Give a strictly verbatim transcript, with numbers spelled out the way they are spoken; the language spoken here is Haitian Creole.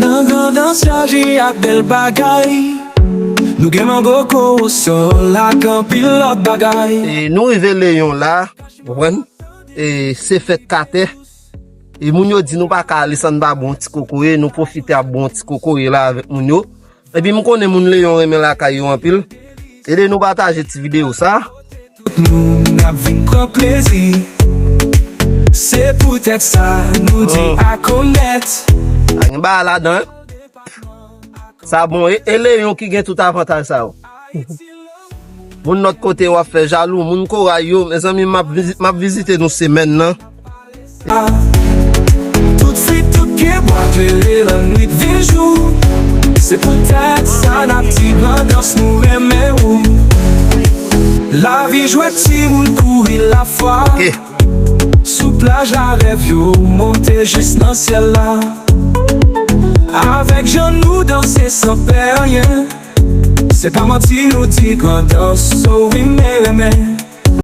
Nan Grandans chaje ak bèl bagay. Nou gen mango, korosòl ak anpil lòt bagay. E nou rive Leyon la, ou konprann? E se fèt katè. E moun yo di nou pa ka ale san n pa bon ti kokoye, nou pwofite ap bon ti kokoye la avèk moun yo. Epi m konnen moun Leyon renmen lakay yo anpil. Ede nou pataje ti videyo sa. Tout moun ap vin pran plezi. Se poutèt sa nou di akonèt. Pa gen bagay ladan, hein? Sa bon, e, e Leyon ki gen tout avantaj sa yo. Moun lòt kote yo ap fè jalou, moun koray yo, mezanmi, m ap vizi-, m ap vizite nou semèn nan. Tout fi, tout pyebwa klere lannwit vin jou. Se poutèt sa n ap di Grandans nou renmen ou. Lavi jwèt, timoun kouri lafwa. Ok. Sou plaj la rèv yo monte jis nan syèl la. Avèk jan nou danse san pè anyen. Se pa manti nou di Grandans, so wi men renmen.